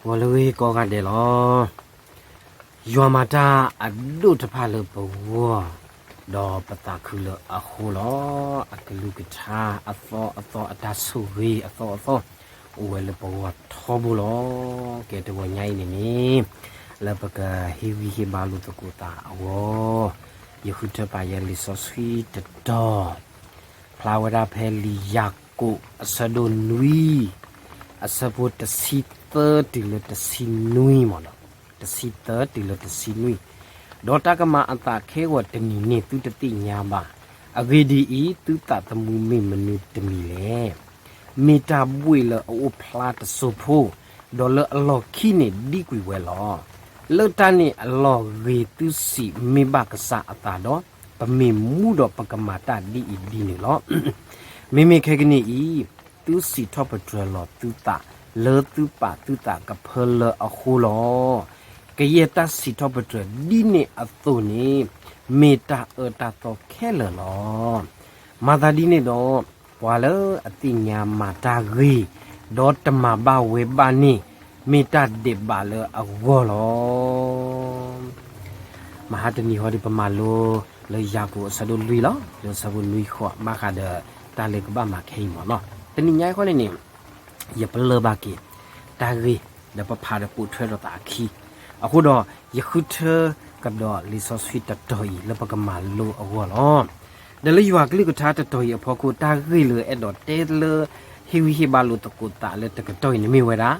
ဂီၤလၢအဂ့ၤကိးဂၤဒဲးလီၤ. ယွၤမၤတၢ်အဒိၣ်တဖၣ်လၢပဂီၢ်, ဒီးပသးခုလၢအဃိလီၤ. အကလုၢ်ကထါအသီအသီ အတၢ်ဆိၣ်ဂ့ၤအသီအသီ အိၣ်ဝဲလၢပဂီၢ်ထီဘိလီၤ. ကဲတဂီၤညါအံၤန့ၣ်န့ၣ်, လၢပကဟ့ၣ်ဂံၢ်ဟ့ၣ်ဘါလိာ်သကိးသးအဂီၢ်, ယဃုထၢပာ်ယဲလံာ်စီဆှံတတီၤ ဖျါဝဲဒၣ်ဖဲလံာ်ယၤကိာ်အဆၢဒိၣ်နွံ, အဆၢဖိတဆံသၢတုၤလၢတဆံနွံမ့ၢ်နီၤ, တဆံသၢတုၤလၢတဆံနွံ, ဒီးတၢ်ကမၤအသးခဲဂီၤတနံၤန့ၣ် သုတသ့ၣ်ညါဘၣ်. အဂ့ၢ်ဒ်အံၤ, သုသးသမူမ့ၢ်မနုၤတမံၤလဲၣ်. မ့ၢ်တၢ်ဘှ့ၣ်လၢအအိၣ်ဖျါတစိၢ်ဖိ, ဒီးလၢအလီၢ်ခံန့ၣ်ဒံကွံာ်ဝဲလီၤ. လၢတၢ်န့ၣ်အလီၢ်ဂ့ၤသုစံးမ့ၢ်ဘၣ်ကစၢ်အသးဒီး, ပမ့ၢ်မူဒီးပကမၤတၢ်ဒ်အံၤဒ်န့ၣ်လီၤ. မ့မ့ၢ်ခဲကနံၣ်အံၤ, သုစံးထီၣ်ပတြၢၤလီၤသုသး လၢသုပာ်သုသးကဖၢလၢအဃိလီၤ. ကယဲၢ်တၢ်စံးထီၣ်ပတြၢၤဒ်န့ၣ်အသိးန့ၣ်, မ့ၢ်တၢ်အၢတၢ်သီခဲလၢာ်လီၤ. မၤသးဒ်န့ၣ်ဒီး, ပှၤလၢအသ့ၣ်ညါမၤတၢ်ဂ့ၤ, ဒီးတမၤဘၣ်ဝဲဘၣ်န့ၣ်, မ့ၢ်တၢ်ဒဲးဘးလၢအဂီၢ်လီၤ. မဟါတနံၤဃီဒီးပမၤလိလၢယၤကိာ်အဆၢဒိၣ်လွံၢ်လီၤ, လၢအဆၢဖိနွံဃီ ဘၣ်ဃးဒီးတၢ်လၢကဘၣ်မၤခဲအံၤမ့ၢ်နီၤ. တနံၤညါအံၤဃီန့ၣ်န့ၣ်, ယပလၢၢ်ဘၣ်က့ၤ တၢ်ဂ့ၢ် ဒီးပဖးဒီးပိာ်ထွဲလိာ်သးအခံ, အဃိဒီးယဃုထၢကဒီးလံာ်စီဆှံတတီၤအံၤလၢပကမၤလိအဂီၢ်လီၤ. ဒီးလၢယွၤကလုၢ်ကထါတတီၤအံၤအဖီခိၣ် တၢ်ဂ့ၢ်လၢအဲၣ်ဒိးတဲလၢ ဟ့ၣ်ဂံၢ်ဟ့ၣ်ဘါလိာ်သကိးသးလၢတကတီၢ်အံၤန့ၣ်မ့ၢ်ဝဲဒၣ်,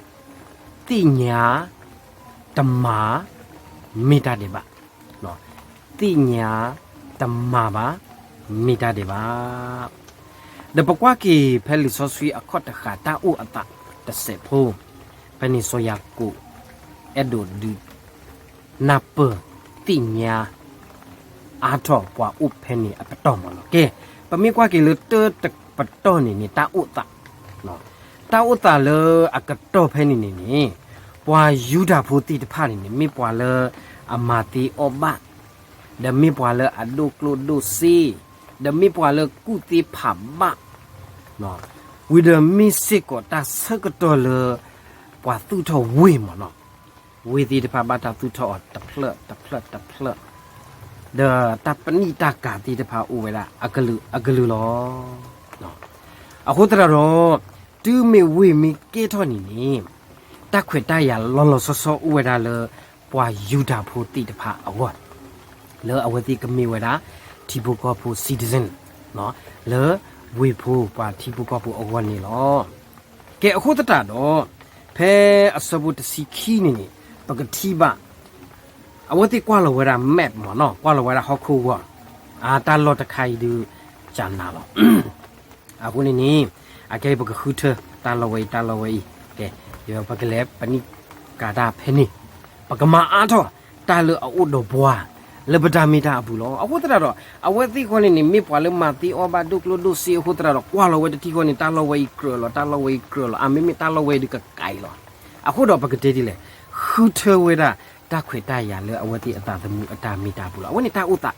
သ့ၣ်ညါ, တမၤ, မ့ၢ်တၢ်ဒဲးဘး. သ့ၣ်ညါ, တမၤဘၣ်, မ့ၢ်တၢ်ဒဲးဘး. ဒီးပကွၢ်က့ၤဖဲလံာ်စီဆှံအခီၣ်တဃာ်တၢ်အိၣ်အသးတစဲးဖိ, ဖဲန့ၣ်စီၤယၤကိာ် အဲၣ်ဒိးဒုး နၢ်ပၢၢ်, သ့ၣ်ညါ အါထီၣ်ပှၤအိၣ်ဖဲန့ၣ်အပတီၢ်မ့ၢ်နီၤ. ကဲ, ပမ့ၢ်ကွၢ်က့ၤလၢတၢတပတီၢ်န့ၣ်န့ၣ် တၢ်အိၣ်သး, တၢ်အိၣ်သးလၢအကတီၢ်ဖဲန့ၣ်န့ၣ်န့ၣ်, ပှၤယူဒၤဖိသ့ၣ်တဖၣ်န့ၣ်န့ၣ် မ့ၢ်ပှၤလၢအမၤသ့အီၣ်ဘၣ်, ဒီးမ့ၢ်ပှၤလၢအဒိၣ်ကျိၣ်ဒိၣ်စ့, ဒီးမ့ၢ်ပှၤလၢကူၣ်သ့ဖးဘၣ်, ဝံၤဒီးမ့ၢ်စ့ၢ်ကီးတၢ်ဆၢကတီၢ်လၢ ပှၤသူၣ်ထီၣ်ဝ့ၢ်မ့ၢ်နီၤ. ဝ့ၢ်သ့ၣ်တဖၣ်ဘၣ်တၢ်သူၣ်ထီၣ်အီၤတဖျၢၣ်တဖျၢၣ်တဖျၢၣ်, ဒီးတၢ်ပနံာ်တၢ်ကၤသ့ၣ်တဖၣ်အိၣ်ဝဲဒၣ်အကလုာ်အကလုာ်လီၤ. အဃိသတးဒီး, တုၤမ့ၢ်ဝ့ၢ်မ့ၢ်ကဲထီၣ်န့ၣ်န့ၣ်, တၢ်ခွဲးတၢ်ယာ်လီၤလီၤဆီဆီအိၣ်ဝဲဒၣ်လၢ ပှၤယူဒၤဖိသ့ၣ်တဖၣ်အဂီၢ်, လၢအဝဲသ့ၣ်ကမ့ၢ်ဝဲဒၣ် ထံဖိကီၢ်ဖိ citizen လၢဝ့ၢ်ဖိပှၤထံဖိကီၢ်ဖိအဂီၢ်န့ၣ်လီၤ. ကဲအဃိသတးဒီး, ဖဲအဆၢဖိတဆံခံန့ၣ်န့ၣ်, ပကထံၣ်ဘၣ် အဝဲသ့ၣ်ကွၢ်လီၤဝဲဒၣ် map မ့ၢ်နီၤ, ကွၢ်လီၤဝဲဒၣ်ဟီၣ်ခိၣ်ဂီၢ်, အတၢ်လီၢ်တခါအံၤဒုး ကနၤလီၤ. အဃိန့ၣ်န့ၣ်, အခဲအံၤပကဃုထၢတၢ်လီၢ်ဝဲအံၤ တၢ်လီၢ်ဝဲအံၤ, ကဲ, ပကလဲၤပနံာ်ကၤတၢ်ဖဲန့ၣ်, ပကမၤအါထီၣ်တၢ်လၢအအိၣ်ဒီးပှၤ လၢပတၢ်မ့ၢ်တၢ်အပူၤလီၤ. အဃိသတးဒီး, အဝဲသ့ၣ်ဃီန့ၣ်န့ၣ် မ့ၢ်ပှၤလၢမၤသ့အီၣ်ဘၣ်ဒိၣ်ကျိၣ်ဒိၣ်စ့အဃိသတးဒီး ကွၢ်လီၤဝဲတထံၣ်ဃီန့ၣ် တၢ်လီၢ်ဝဲအံၤကြၢးလီၤ, တၢ်လီၢ်ဝဲအံၤကြၢးလီၤ, အမ့မ့ၢ်တၢ်လီၢ်ဝဲအံၤဒုးကကးအံၤလီၤ. အဃိဒီးပကတဲဒ်လဲၣ်, ဃုထၢဝဲဒၣ်တၢ်ခွဲးတၢ်ယာ်လၢအဝဲသ့ၣ်အသးသမူအတၢ်မ့ၢ်တၢ်ပူၤလီၤ. အဝဲန့ၣ်တၢ်အိၣ်သး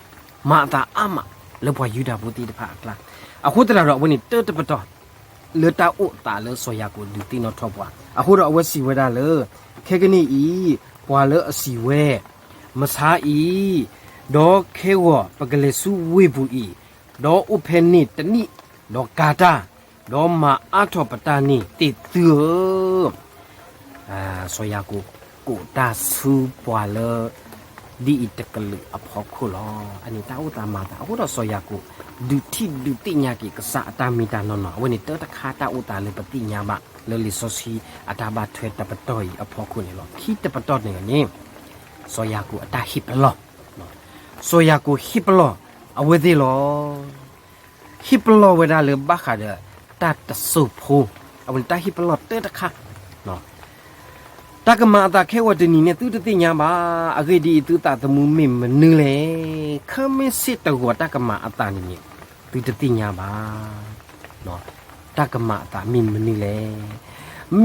မၤအသးအါမးလၢပှၤယူဒၤဖိသ့ၣ်တဖၣ်အကျါ. အဃိသတးဒီး အဝဲန့ၣ်တၢတပတီၢ် လၢတၢ်အိၣ်သးလၢစီၤယၤကိာ်ဒုးသ့ၣ်နီၣ်ထီၣ်ပှၤ. အဃိဒီးအဝဲစံးဝဲဒၣ်လၢ, ခဲကနံၣ်အံၤ, ပှၤလၢအစံးဝဲ, မဆါအံၤ, ဒီးခဲဂီၤပကလဲၤဆူဝ့ၢ်ပူၤအံၤ, ဒီးအိၣ်ဖဲန့ၣ်တနံၣ်, ဒီးကၤတၢ်, ဒီးမၤအါထီၣ်ပတၢ်န့ၣ်သ့ၣ်သုဧၢ. စီၤယၤကိာ်ကိးတၢ်ဆူပှၤလၢ ဒ်အံၤတကလုာ်အဖီခိၣ်လီၤ. အန့ၣ်တၢ်အိၣ်သးမၤသး အဃိဒီးစီၤယၤကိာ် ဒုးထံၣ်ဒုးသ့ၣ်ညါက့ၤကစၢ်အတၢ်မ့ၢ်တၢ်နီၢ်နီၢ်, အဝဲန့ၣ်တၢတခါတၢ်အိၣ်သးလၢပသ့ၣ်ညါဘၣ် လၢလံာ်စီဆှံအတၢ်ဘၣ်ထွဲတပတီၢ်အံၤအဖီခိၣ်န့ၣ်လီၤ. ခံတပတီၢ်န့ၣ်န့ၣ်, စီၤယၤကိာ်အတၢ်ဟ့ၣ်ပလီၢ်, စီၤယၤကိာ်ဟ့ၣ်ပလီၢ်အဝဲသ့ၣ်လီၤ. ဟ့ၣ်ပလီၢ်ဝဲဒၣ်လၢဘၣ်ဃးဒီးတၢ်တစိၢ်ဖိ, အဝဲန့ၣ်တၢ်ဟ့ၣ်ပလီၢ်တၢတခါ တၢ်ကမၤအသးခဲဂီၤတနံၤန့ၣ် သုတသ့ၣ်ညါဘၣ်. အဂ့ၢ်ဒ်အံၤ, သုသးသမူမ့ၢ်မနုၤလဲၣ်. ခီမ့ၢ်စ့ၢ်တဂီၤတၢ်ကမၤအသးန့ၣ်န့ၣ်, သုတသ့ၣ်ညါဘၣ်. တၢ်ကမၤအသးမ့ၢ်မနုၤလဲၣ်.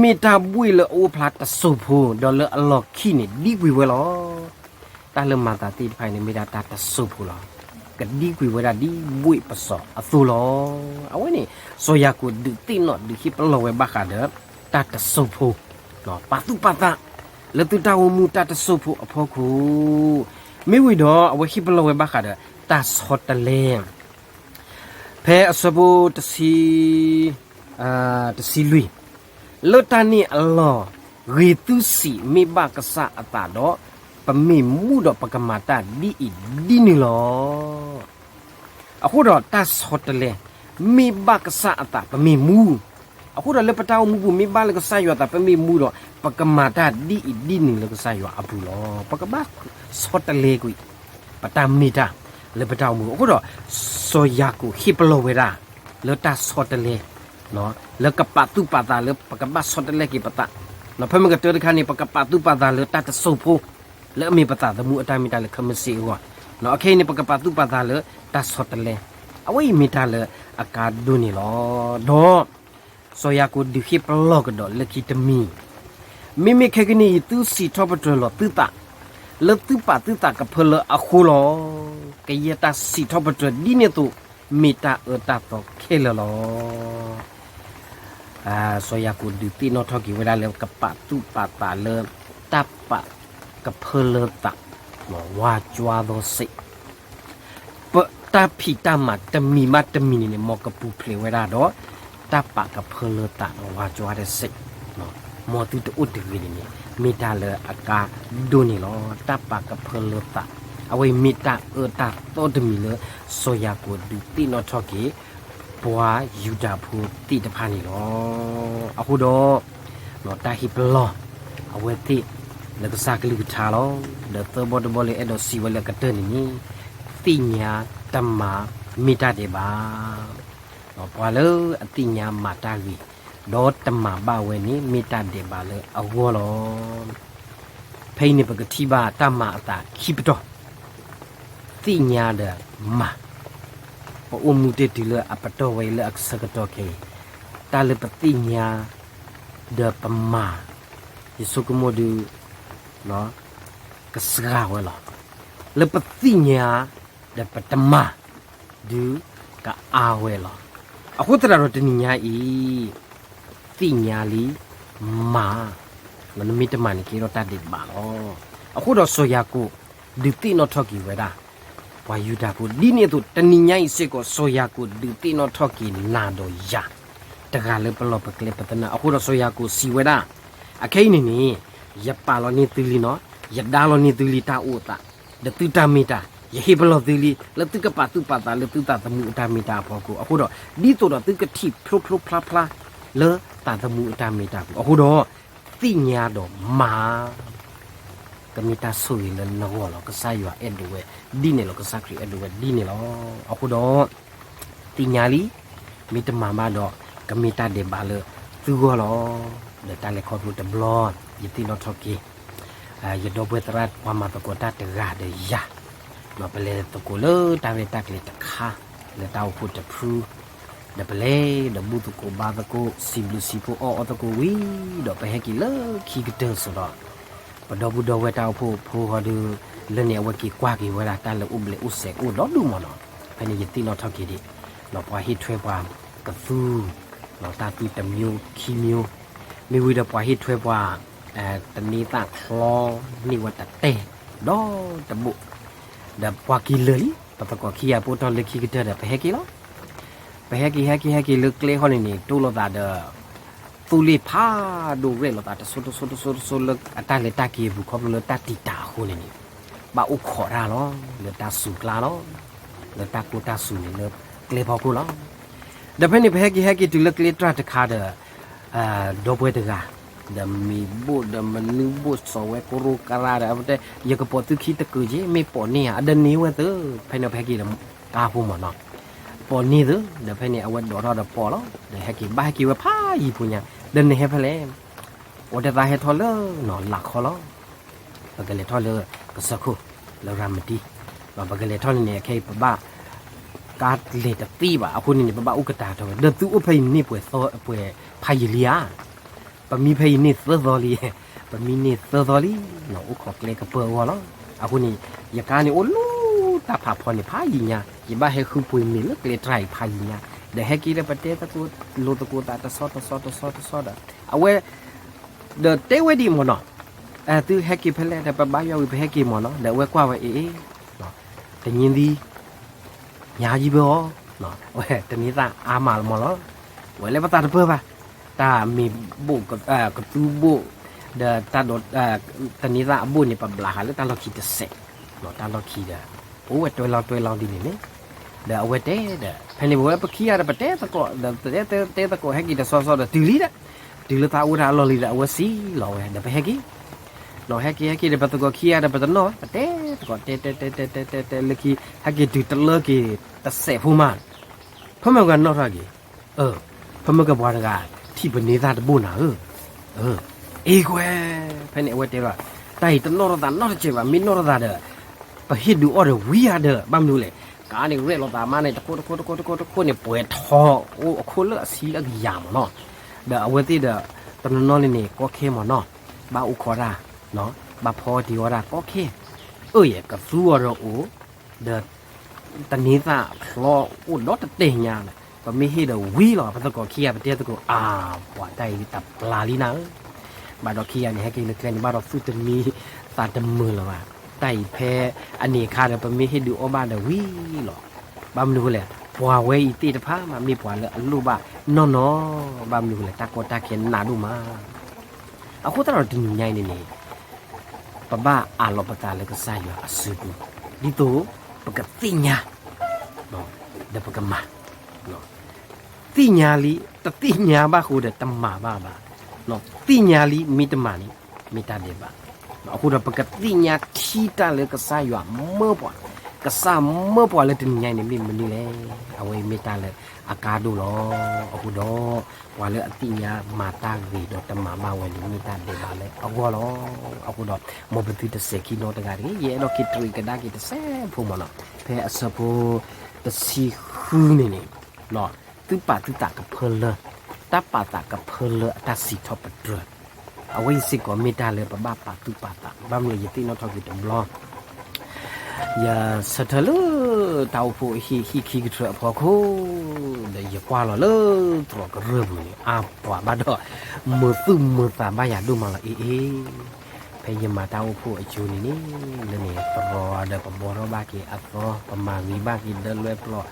မ့ၢ်တၢ်ဘှ့ၣ်လၢအအိၣ်ဖျါတစိၢ်ဖိ, ဒီးလၢအလီၢ်ခံန့ၣ်ဒံကွံာ်ဝဲလီၤ. တၢ်လၢမၤသးသ့ၣ်တဖၣ်အံၤန့ၣ် မ့ၢ်ဒၣ်တၢ်တစိၢ်ဖိလီၤ. ကဒံကွံာ်ဝဲဒၣ်ဒ်ဘှ့ၣ်ပစီၤအသိးလီၤ. အဝဲန့ၣ် စီၤယၤကိာ်ဒုးသ့ၣ်နီၣ်ဒုးဟ့ၣ်ပလီၢ်ဝဲဘၣ်ဃးဒီး တၢ်တစိၢ်ဖိ, ပာ်သူၣ်ပာ်သး လၢသုတၢ်အိၣ်မူတၢ်တစိၢ်ဖိအဖီခိၣ်, မ့ၢ်ဝံၤဒီးအဝဲဟ့ၣ်ပလီၢ်ဝဲဘၣ်ဃးဒီးတၢ်ဆီတလဲ ဖဲအဆၢဖိတဆံ တဆံလွံၢ်, လၢတၢ်န့ၣ်အလီၢ်, ဂ့ၤသုစံးမ့ၢ်ဘၣ်ကစၢ်အသးဒီး, ပမ့ၢ်မူဒီးပကမၤတၢ်ဒ်အံၤဒ်နုၤလီၤ. အဃိဒီးတၢ်ဆီတလဲ မ့ၢ်ဘၣ်ကစၢ်အသးပမ့ၢ်မူ, အဃိဒီးလၢပတၢ်အိၣ်မူပူၤမ့ၢ်ဘၣ်လၢကစၢ်ယွၤအသးပမ့ၢ်မူဒီး ပကမၤတၢ်ဒ်အံၤဒ်နုၤလၢကစၢ်ယွၤအပူၤလီၤ. ပကဘၣ်ဆီတလဲကွံာ် ပတၢ်မ့ၢ်တၢ်လၢပတၢ်အိၣ်မူအဃိဒီး စီၤယၤကိာ်ဟ့ၣ်ပလီၢ်ဝဲဒၣ် လၢတၢ်ဆီတလဲ လၢကပာ်သူၣ်ပာ်သးလၢပကဘၣ်ဆီတလဲက့ၤပသး, ဖဲမ့ၢ်ကတၢၢ်တခါန့ၣ် ပကပာ်သူၣ်ပာ်သးလၢတၢ်တစိၢ်ဖိ လၢအမ့ၢ်ပသးသမူအတၢ်မ့ၢ်တၢ်လၢခဲမုၢ်ဆ့ၣ်အဂီၢ်, အခဲအံၤန့ၣ် ပကပာ်သူၣ်ပာ်သးလၢတၢ်ဆီတလဲ, အဝဲအံၤမ့ၢ်တၢ်လၢအကါဒိၣ်န့ၣ်လီၤ. ဒီး စီၤယၤကိာ်ဒုးဟ့ၣ်ပလီၢ်ကဒီးလၢခံတမံၤ, မ့မ့ၢ်ခဲကနံၣ်အံၤ သုစံးထီၣ်ပတြၢၤလီၤသုသး လၢသုပာ်သုသးကဖၢလၢအဃိလီၤ. ကယဲၢ်တၢ်စံးထီၣ်ပတြၢၤဒ်န့ၣ်အသိး မ့ၢ်တၢ်အၢတၢ်သီခဲလၢာ်လီၤ. စီၤယၤကိာ်ဒုးသ့ၣ်နီၣ်ထီၣ်က့ၤဝဲဒၣ်လၢကပာ်သူၣ်ပာ်သးလၢတၢ်ပာ်ကဖၢလၢသး ဝါကွၢ်သီစ့ၢ်, ပတၢ်ဖံးတၢ်မၤတမံၤဘၣ်တမံၤန့ၣ်န့ၣ် မ်ကပူၤဖျဲးဝဲဒၣ်ဒီး တၢ်ပာ်ကဖၢလၢသးဝါကွၢ်သီစ့ၢ်, မ်သုတအိၣ်တဂ့ၤန့ၣ်န့ၣ် မ့ၢ်တၢ်လၢအကါဒိၣ်န့ၣ်လီၤ. တၢ်ပာ်ကဖၢလၢသး အဝဲအံၤမ့ၢ်တၢ်အၢတၢ်သီတမံၤလၢ စီၤယၤကိာ်ဒုးသ့ၣ်နီၣ်ထီၣ်က့ၤ ပှၤယူဒၤဖိသ့ၣ်တဖၣ်န့ၣ်လီၤ. အဃိဒီး တၢ်ဟ့ၣ်ပလီၢ် အဝဲသ့ၣ်လၢကစၢ်ကလုၢ်ကထါလီၤ. ဒီးသၢဘီတဘီလၢအဲၣ်ဒိးစံးဝဲလၢအကတၢၢ်န့ၣ်န့ၣ် သ့ၣ်ညါတမၤမ့ၢ်တၢ်ဒဲးဘး, ပှၤလၢအသ့ၣ်ညါမၤတၢ်ဂ့ၤ ဒီးတမၤဘၣ်ဝဲန့ၣ် မ့ၢ်တၢ်ဒဲးဘးလၢအဂီၢ်လီၤ. ဖဲအံၤန့ၣ် ပကထံၣ်ဘၣ်တၢ်မၤအသးခံပတီၢ်, သ့ၣ်ညါဒီးမၤ, ပအိၣ်မူတ့ၢ်တုၤလၢအပတီၢ်ဝဲအံၤလၢအဆၢကတီၢ်ခဲအံၤ, တၢ်လၢပသ့ၣ်ညါ ဒီးပမၤ ယဆိကမိၣ်ဒုး ကစှၤဝဲလီၤ. လၢပသ့ၣ်ညါ ဒီးပတမၤ ဒုးကအါဝဲလီၤ. အဃိသတးဒီးတနံၤညါအံၤ သ့ၣ်ညါလံ မၤ, နမ့ၢ်တမၤန့ၣ်ကဲထီၣ်တၢ်ဒဲးဘးလီၤ. အဃိဒီးစီၤယၤကိာ်ဒုးသ့ၣ်နီၣ်ထီၣ်က့ၤဝဲဒၣ် ပှၤယူဒၤဖိ ဒ်န့ၣ်အသိး တနံၤညါအံၤစ့ၢ်ကီး စီၤယၤကိာ်ဒုးသ့ၣ်နီၣ်ထီၣ်က့ၤနၤဒီးယၤ တဂၤလၢပလီၢ်ပကျဲပသနၢၣ် အဃိဒီးစီၤယၤကိာ်စံးဝဲဒၣ်, အခဲအံၤန့ၣ်န့ၣ် ယပာ်လီၤန့ၢ်သုလံနီၤ, ယဒါလီၤန့ၢ်သုလံတၢ်အိၣ်သး, ဒီးသုတၢ်မ့ၢ်တၢ် ယဟ့ၣ်ပလီၢ်သုလံ လၢသုကပာ်သူၣ်ပာ်သးလၢသုသးသမူအတၢ်မ့ၢ်တၢ်အဖီခိၣ်, အဃိဒီး ဒ်သိးဒီးသုကထံၣ်ဖျိဖျိဖျါဖျါ လၢသးသမူအတၢ်မ့ၢ်တၢ်အဖီခိၣ်, အဃိဒီး သ့ၣ်ညါဒီးမၤ ကမ့ၢ်တၢ်ဆိၣ်ဂ့ၤလၢနဂီၢ်လီၤ. ကစၢ်ယွၤအဲၣ်ဒိးဝဲဒ်န့ၣ်လီၤ. ကစၢ်ခရံာ်အဲၣ်ဒိးဝဲဒ်န့ၣ်လီၤ. အဃိဒီး သ့ၣ်ညါလံ, မ့ၢ်တမၤဘၣ်ဒီး ကမ့ၢ်တၢ်ဒဲးဘးလၢသုဂီၢ်လီၤ. ဒီးတၢ်လဲၤခီဖျိတဘျီ ယသ့ၣ်နီၣ်ထီၣ်က့ၤ ယဒီပုၢ်ဝဲၢ်သရၣ်ပှၤမၤသကိးတၢ်တဂၤဒီးယၤ, ပလဲၤသကိးလၢတၢ်ရဲၣ်တၢ်ကျဲၤတခါ လၢတၢ်အိၣ်ဖှိၣ်တဖု ဒီးပလဲၤဒီးဘူၣ်သကိးဘါသကိး စံးဘျုးစံးဖှိၣ်အီၣ်အီသကိးဝံၤဒီး ပဟဲက့ၤလၢခံကတၢၢ်စ့ၢ်ဒီး ပဒီပုၢ်ဒီဝဲၢ်တၢ်အိၣ်ဖှိၣ်ဖိဃီဒီး လၢန့ၣ်အဝဲက့ၤကွၢ်က့ၤဝဲဒၣ်တၢ်လၢအိၣ်ဘျဲးအိၣ်စဲးအိၣ်ဒီဒူၣ်မးနီၤ. ဖဲန့ၣ်ယသ့ၣ်နီၣ်ထီၣ်က့ၤဒံး ပှၤဟ့ၣ်ထွဲပှၤကသူ တၢ်သူတမျိုးခံမျိုး, မ့ၢ်ဝံၤဒီးပှၤဟ့ၣ်ထွဲပှၤ တန့သၣ်ချီန့ၢ်ဝဲတတဲ ဒီတဘိၣ်, ဒီးပှၤက့ၤလၢာ်လံ ပသကိးခံဂၤပအိၣ်ထီၣ်လၢခံကတၢၢ်ဒီး ပဟဲက့ၤလီၤ. ပဟဲက့ၤဟဲက့ၤဟဲက့ၤလၢကျဲဃီန့ၣ်န့ၣ် တိၢ်လိာ်သးဒီး သူလ့ၣ်ဖးဒိၣ်ရဲၣ်လိာ်သး တစိၤတစိၤတစိၤတစိၤလၢအတၢ်လဲၤတၢ်က့ၤအပူၤ ခီဖျိလၢတၢ်တံာ်တာ်အဃိန့ၣ်န့ၣ် ဘၣ်အိၣ်ခိးတၢ်လီၤ လၢတၢ်စူၤကျါလီၤ, လၢတၢ်ကိၢ်တၢ်စူၤန့ၣ်လၢကျဲဖီခိၣ်လီၤ. ဒီးဖဲန့ၣ် ပဟဲက့ၤဟဲက့ၤတုၤလၢကျဲတြၢ်တခါဒီး ဒီပုၢ်ဝဲၢ်တဂၤ ဒီးမံၤဘိၣ်ဒီးမနုၤဘိၣ် စီၤဝဲကရိကရၢဒီး အဝဲတဲ ယကပိာ်သုခံတကုာ်က့ၤ မ့ၢ်ပိာ်န့ၢ်ဧါ အဒၢန့ၢ်ဝဲသၢ, ဖဲန့ၣ်ပဟဲက့ၤဒီးကါဖိမးနီၤ, ပိာ်န့ၢ်သၢ, ဒီးဖဲန့ၣ် အဝဲဒိးထီၣ်ဒီးပိာ်လီၤ, ဒီးဟဲက့ၤဘၣ်ဟဲက့ၤဝဲဖးယံၤဖိညါ, ဒီးနဟဲဖဲလဲၣ်, အိၣ်တဲသးဟဲထီၣ်လၢနီၤ လၢ်ခီလီၤ. ပကလဲၤထီၣ်လၢကစၢၢ်ခိၣ် လၢရၤမတံ, ပကလဲၤထီၣ်န့ၣ်န့ၣ် အခဲအံၤပဘၣ် ကါလဲၤတသ့ဘၣ် အဃိန့ၣ်န့ၣ် ပဘၣ်အိၣ်ကတၢၢ်ထီၣ်ဝဲ ဒီးသုအိၣ်ဖဲအံၤန့ၢ်ပှဲၤသီ ပှဲၤဖးယံၤလံဧါ, ပမံဖဲအံၤန့ၢ်သၢသီလံ, ပမံန့ၢ်သၢသီလံ, အိၣ်ခိးကျဲကပၢၢ်အဂီၢ်လီၤ. အဃိန့ၣ် ယကါန့ၣ်အိၣ်လူၤတၢ်ဖးဖီန့ၣ်ဖးယံၤညါ, ယဘၣ်ဟဲဃုပှ့ၤမ့ၤလၢကျဲတြၢ်အံၤဖးယံၤညါ, ဒီးဟဲက့ၤဒီးပတဲသကိးလိၤသကိးသးတဆီတဆီတဆီတဆီဒီး အဝဲ ဒီးတဲဝဲဒ်အံၤမးနီၤ, သုဟဲက့ၤဖဲလဲၣ်ဒီး ပဘါယွၤဝံၤ ပဟဲက့ၤမ့ၢ်နီၤ. ဒီးအဝဲကွၢ်ဝဲအ့ၣ်အ့ၣ်, တနံၤသံ ညါယံၤဘၢအီၤ, ဝဲတန့ၤသၣ်အါမးလီၤမ့ၢ်လီၤ. ဝဲလၢပသးတပၢၢ်ဘၣ်, တၢ်မ့ၢ်ဘိၣ် ကသူဘိၣ် ဒီးတၢ်ဒိး တန့ၤသၣ်အဘိၣ်န့ၣ် ပဘျးဃာ်လၢတၢ်လီၢ်ခံတစဲး, တၢ်လီၢ်ခံဒီး အိၣ်ဝဲတွဲလီၤတွဲလီၤဒ်န့ၣ်န့ၣ်, ဒီးအဝဲတဲဒီး ဖဲန့ၣ်ပဝဲပခံဂၤဒီး ပတဲသကိးဒီး တဲသကိးဟဲက့ၤတဆီဆီဒီး တုၤလံဒီး တုၤလၢသးအိၣ်တၢ်အလီၢ်လံဒီး အဝဲစံးလီၤဝဲဒီး ပဟဲက့ၤ နီၤ ဟဲက့ၤဟဲက့ၤဒီး ပသကိးခံဂၤဒီး ပတနီၣ်ဘၣ် ပတဲသကိး တဲတဲတဲတဲတဲတဲတဲလၢခံ ဟဲက့ၤတုၤတလၢက့ၤတစဲးဖိမး, ဖဲမုၢ်ဂၤနီၣ်ထီၣ်က့ၤ, ဖဲမုၢ်ဂၤပှၤတဂၤ ထံၣ်ပန့ၤသၣ်တဘိၣ်နၤဧၢ, အ့ၣ်ကွဲ, ဖဲန့ၣ်အဝဲတဲဘၣ်, တၢ်အံၤတနီၣ်ထီၣ်သးနီတစဲးဘၣ်, မ့ၢ်နီၣ်ထီၣ်သးဒီး ပဟ့ၣ်ဒုးအီၣ်ဒီးဝံၤဧါဒီး ဘၣ်မနုၤလဲၣ်, ကါန့ၣ်ရဲၣ်လီၤသးမးန့ၣ် တခိၣ်တခိၣ်တခိၣ်တခိၣ်တခိၣ်န့ၣ် ပှဲၤထီအိၣ်အခိၣ်လၢအဆံလၢကယၤမ့ၢ်နီၤ, ဒီးအဝဲသ့ၣ်ဒီး တနီၤနီၤန့ၣ်န့ၣ် ကီခဲမ့ၢ်နီၤ, ဘၣ်အိၣ်ခိးတၢ်, ဘၣ်ဖီတ့ၢ်အီၣ်တၢ်ကီခဲ, အၢၣ်ယဲၢ် ကသူအီၤဒီးအိၣ်, ဒီး တန့ၤသၣ်ချီအိၣ်ဒီတတဲာ်ညါ, ပမ့ၢ်ဟ့ၣ်ဒီးဝံၤလီၤ, ပသကိးခံဂၤ ပတဲသကိး အါ, ပှၤတၢ်အံၤတပျၢ်လံနၤဧၢ, ဘၣ်ဒီးခံဂၤန့ၣ် ဟဲက့ၤလၢကျဲန့ၣ် ဘၣ်ဒီးသူၣ်တမံသးတမုာ်လၢၤဘၣ်, တၢ်အံၤဖဲအန့ၣ်အခါဒီး ပမ့ၢ်ဟ့ၣ်ဒုးအီၣ်ဘၣ်ဒီးဝံၤလီၤ, ဘၣ်မနုၤဃိလဲၣ်, ပှၤဝဲအံၤသ့ၣ်တဖၣ်မး မ့ၢ်ပှၤလၢအလိၣ်ဘၣ်နီၢ်နီၢ်, ဘၣ်မနုၤဃိလဲၣ် တၢ်ကီတၢ်ခဲနးဒိၣ်မး အဃိသတးဒီးတနံၤညါအံၤန့ၣ်န့ၣ်, ပဘၣ်အးလီၤပသးလၢကစၢ်ယွၤအစုပူၤ, ဒ်သိးပကသ့ၣ်ညါ, ဒီးပကမၤ, သ့ၣ်ညါလံ, တသ့ၣ်ညါဘၣ်ဃိဒီးတမၤဘၣ်ဘၣ်, သ့ၣ်ညါလံမ့ၢ်တမၤန့ၣ်, မ့ၢ်တၢ်ဒဲးဘး, အဃိဒီးပကသ့ၣ်ညါထံတၢ်လၢကစၢ်ယွၤမၢပှၤ, ကစၢ်မၢပှၤလၢတနံၤညါအံၤန့ၣ် မ့ၢ်မနုၤလဲၣ်, အဝဲအံၤမ့ၢ်တၢ်လၢအကါဒိၣ်လီၤ, အဃိဒီး ပှၤလၢအသ့ၣ်ညါမၤတၢ်ဂ့ၤဒီးတမၤဘၣ်ဝဲန့ၣ် မ့ၢ်တၢ်ဒဲးဘးလၢအဂီၢ်လီၤ, အဃိဒီး မ်ပသုတစဲးခံနီတဂၤတဂ့ၤ, ယအဲၣ်ဒိးက့ၤတရံးကဒါက့ၤတစဲးဖိမ့ၢ်နီၤ, ဖဲအဆၢဖိတဆံဃုန့ၣ်န့ၣ်, သုပာ်သုသးကဖၢလၢ, တၢ်ပာ်သးကဖၢလၢအတၢ်စံးထီၣ်ပတြၢၤ, အဝဲအံၤစ့ၢ်ကီးမ့ၢ်တၢ်လၢပဘၣ်ပာ်သူၣ်ပာ်သး, ဘၣ်မနုၤယသ့ၣ်နီၣ်ထီၣ်က့ၤတဘျီ ယဆၢထၢၣ်လၢတၢ်အိၣ်ဖှိၣ်ဟံၣ်ခံကထြၢအဖီခိၣ်, ဒီးယကွၢ်လီၤလၢသရိာ်ကရၢၢ်ပူၤန့ၣ် အါပှၤဘၣ်ဒီး မုာ်သူၣ်မုာ်သးဘၣ်ယၤဒိၣ်မးလီၤအ့ၣ်အ့ၣ်, ဖဲယမၤတၢ်အိၣ်ဖှိၣ်အကၠိန့ၣ်န့ၣ်, လၢန့ၣ်သရိာ်ဒီးပဘှီထီၣ်ဘၣ်က့ၤအသီ, ပမၤဂ့ၤဘၣ်က့ၤဒၢလွဲပျီ,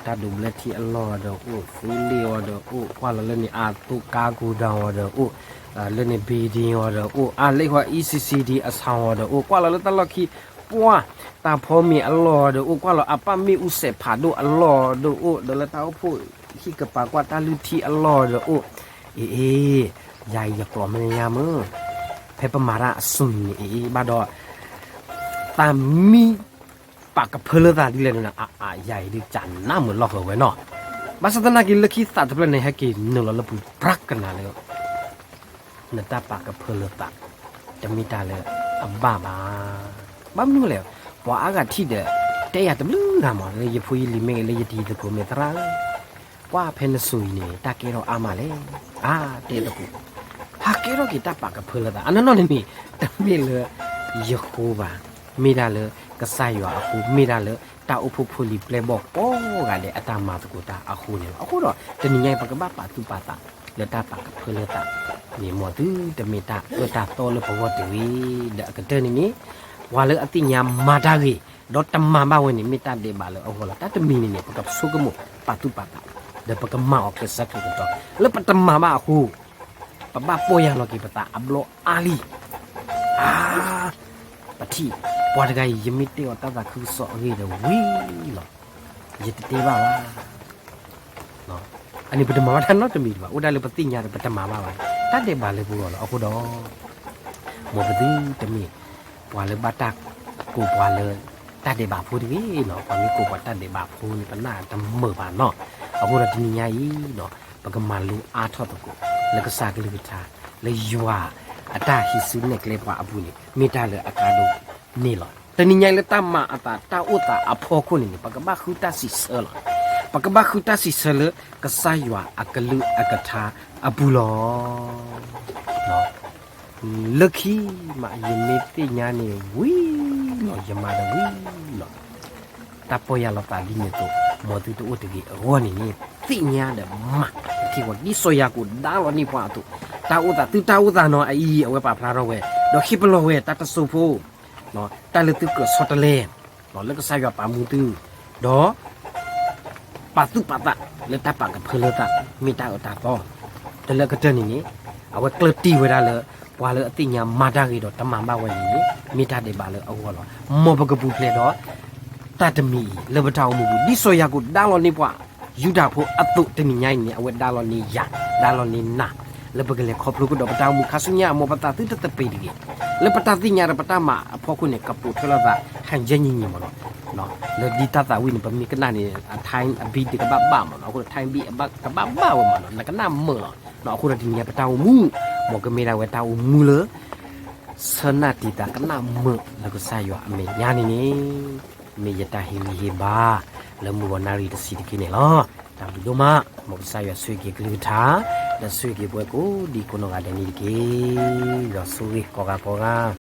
တၢ်ဒိးဘျၢထံအလီၢ်ဒီးအိၣ်, သူလ့ၣ်အီၤဒီးအိၣ်, ကွၢ်လီၤလၢန့ၣ်အသိးကါကိၤဒီအီၤဒီးအိၣ် လၢန့ၣ် building အီၤဒီးအိၣ်, အလ့ၣ်ဃီ E C C D အဆၣ်အီၤဒီးအိၣ်, ကွၢ်လီၤလၢတၢ်လီၢ်ခံ, ပှၢ်, တၢ်ဖီမ့ၤအလီၢ်အီၤဒီးအိၣ်, ကွၢ်လီၤအပၢ်မ့ၣ်အူစဲးဖးဒိၣ်အလီၢ်အီၤဒီးအိၣ်, ဒီးလၢတၢ်အိၣ်ဖှိၣ်ဟံၣ်ကပၤကွၢ်တၢ်လုၢ်ထံအလီၢ်အီၤဒီးအိၣ်, အ့ၣ်အ့ၣ်, ယၤအံၤယကျိးမ့ၢ်ညါမုၢ်, ဖဲပမၤတၢ်အစူၢ်န့ၣ်အ့ၣ်အ့ၣ်ဘၣ်ဒီး သးမံ ပာ်ကဖၢလၢသးဒ်လဲၣ်န့ၣ်, အါအါယၤအံၤဒ်ကနၣ်မုာ်လီၢ်ဃၢၤဝဲနီၤ, ဘၣ်ဆၣ်သနာ်က့ လၢခံသးတဖျၢၣ်န့ၣ် ဟဲက့ၤနုာ်လီၤလၢပူၤပြးကနၤလၢ နတၢ်ပာ်ကဖၢလၢသး တမ့ၢ်တၢ်လၢအဘၣ်ဘၣ်. ဘၣ်မနုၤလဲၣ်, ပှၤအါဂၤထံၣ်ဒီး တဲယၤတဘျုးဂၤမး လၢယဖိယလံၤမ့ၢ်ဂ့ၤ လၢယတံၤသကိးမ့ၢ်သရၣ်ဧၢ, ကွၢ်ဖဲနစိၤအံၤန့ၣ် တၢ်ကဲထီၣ်အါမးလဲၣ်, အါတဲသကိး, ဟးကဲထီၣ်က့ၤတၢ်ပာ်ကဖၢလၢသး အနီၢ်နီၢ်န့ၣ်န့ၣ် တမ့ၢ်လၢယဃိဘၣ်, မ့ၢ်ဒၣ်လၢကစၢ်ယွၤအဃိ, မ့ၢ်ဒၣ်လၢတၢ်အိၣ်ဖှိၣ်ဖိလံၤပျဲၢ်ဘီၣ်ကိးဂၤဒဲး အတၢ်မၤသကိးတၢ်အဃိန့ၣ်လီၤ. အဃိဒီး တနံၤညါအံၤ ပကဘၣ်ပာ်သူၣ်ပာ်သး လၢတၢ်ပာ်ကဖၢလၢသးန့ၣ် မ်သုတမ့ၢ်တၢ်အၢတၢ်သီလၢပဂီၢ်တဂ့ၤ, ဒီးအကတၢၢ်န့ၣ်န့ၣ် ပှၤလၢအသ့ၣ်ညါမၤတၢ်ဂ့ၤ ဒီးတမၤဘၣ်ဝဲန့ၣ် မ့ၢ်တၢ်ဒဲးဘးလၢအဂီၢ်လီၤ. တၢ်တမံၤန့ၣ်န့ၣ် ပကဆိကမိၣ်ပာ်သူၣ်ပာ်သး ဒီးပကမၤအီၤကျဲးစၢးကျဲးကတီၤ လၢပတမၤဘၣ်အဃိ ပဘၣ်ပီၢ်ယၢ်လီၤက့ၤပသးအဘျီအါလံ. အါ, ပထံၣ် ပှၤတဂၤအံၤ ယမ့ၢ်တဲအီၤတၢ်သးခုကစီၣ်အဂ့ၢ်ဒီးဝံၤလီၤ. ယတတဲဘၣ်ဘၣ်. အန့ၣ်ပတမၤဘၣ်တၢ်နီတမံၤဘၣ်. အိၣ်ဒၣ်လၢပသ့ၣ်ညါဒီးပတမၤဘၣ်ဘၣ်. တၢ်ဒဲးဘးလၢပဂီၢ်လီၤ. အဃိဒီး မ်ပသုတမ့ၢ်ပှၤလၢဘၣ်တၢ်ကိးပှၤလၢတၢ်ဒဲးဘးဖိတဂ့ၤ. ပှၤမ့ၢ်ကိးပှၤတၢ်ဒဲးဘးဖိန့ၣ် ပနၢ်တမုာ်ဘၣ်နီၤ. အဃိဒီးတနံၤညါအံၤ ပကမၤလိအါထီၣ်သကိး လၢကစၢ်ကလုၢ်ကထါ လၢယွၤအတၢ်ဟံးစုနဲၣ်ကျဲပှၤအပူၤန့ၣ် မ့ၢ်တၢ်လၢအကါဒိၣ်န့ၣ်လီၤ. တနံၤညါအံၤလၢတၢ်မၤအသးတၢ်အိၣ်သးအဖီခိၣ်န့ၣ်န့ၣ် ပကဘၣ်ဃုတၢ်စံးဆၢလီၤ. ပကဘၣ်ဃုတၢ်စံးဆၢလၢကစၢ်ယွၤအကလုၢ်အကထါအပူၤလီၤ. လၢခံမး ယမ့ၢ်သ့ၣ်ညါန့ၣ်ဝံၤလီၤ, ယမၤဒီးဝံၤလီၤ. တၢ်ပီၢ်ယၢ်လီၤသးဒ်န့ၣ်အသိး မ်သုတအိၣ်တဂ့ၤအဂီၢ်န့ၣ်န့ၣ် သ့ၣ်ညါဒီးမၤ ထံၣ်ဝဲဒ်စီၤယၤကိာ်ဒါလီၤန့ၢ်ပှၤအသိး, တၢ်အိၣ်သးသုတၢ်အိၣ်သးနီၤအအံၤ အဝဲပာ်ဖျါထီၣ်ဝဲ ဒီးဟ့ၣ်ပလီၢ်ဝဲတၢ်တစိၢ်ဖိ, တၢ်လၢသုကြၢးဆီတလဲ လၢကစၢ်ယွၤပာ်မူသု, ဒီး ပာ်သူၣ်ပာ်သးလၢတၢ်ပာ်ကဖၢလၢသး မ့ၢ်တၢ်အၢတၢ်သီ, တလၢကတၢၢ်န့ၣ်န့ၣ်, အဝဲကျၢၢ်တံၢ်ဝဲဒၣ်လၢ ပှၤလၢအသ့ၣ်ညါမၤတၢ်ဂ့ၤဒီးတမၤဘၣ်ဝဲန့ၣ်န့ၣ် မ့ၢ်တၢ်ဒဲးဘးလၢအဂီၢ်လီၤ. မ်ပကပူၤဖျဲးဒီး တၢ်တမံၤအံၤ လၢပတၢ်အိၣ်မူပူၤ ဒ်စီၤယၤကိာ်ဒါလီၤန့ၢ်ပှၤ ယူဒၤဖိအသိး တနံၤညါအံၤန့ၣ် အဝဲဒါလီၤန့ၢ်ယၤ ဒါလီၤန့ၢ်နၤ, လၢပကလဲၤခီဖျိကဒီးပတၢ်အိၣ်မူခါဆူညါ မ်ပသးသုတသပ့ၤတဂ့ၤ, လၢပတၢ်သ့ၣ်ညါဒီးပတၢ်မၤအဖီခိၣ်န့ၣ် ကပိာ်ထွဲလိာ်သး ဟဲကဲညီညီမ့ၢ်နီၤ, လၢဒ်တၢ်သးဝံၣ်န့ၣ် ပမ့ၢ်ကနၣ်န့ၣ် အ time အဘံၣ်တကဘၣ်ဘၣ်မ့ၢ်နီၤ, အဃိ time ဘံၣ်ကဘၣ်ဘၣ်ဝဲမ့ၢ်နီၤ, နကနၣ်မုာ်လီၤ, အဃိဒီးတနံၤညါပတၢ်အိၣ်မူ မ်ကမ့ၢ်ဒၣ်ဝဲတၢ်အိၣ်မူလၢ ဆၢနၢ်တံာ်သးကနၣ်မုာ်လၢကစၢ်ယွၤအမဲာ်ညါန့ၣ်န့ၣ်, မ့ၢ်ယတၢ်ဟ့ၣ်ဂံၢ်ဟ့ၣ်ဘါ လၢမုၢ်ဂီၤနၣ်ရံၣ်တဆံတက့ၢ်န့ၣ်လီၤ. တၢ်ဘျုးဒိၣ်မး, မ်ကစၢ်ယွၤဆိၣ်ဂ့ၤက့ၤကလုၢ်ကထါ, ဒီးဆိၣ်ဂ့ၤက့ၤပဝဲကိးဒံကိးနီၢ်ဂၤဒဲးန့ၣ်တက့ၢ်. ယွၤဆိၣ်ဂ့ၤကိးဂၤကိးဂၤ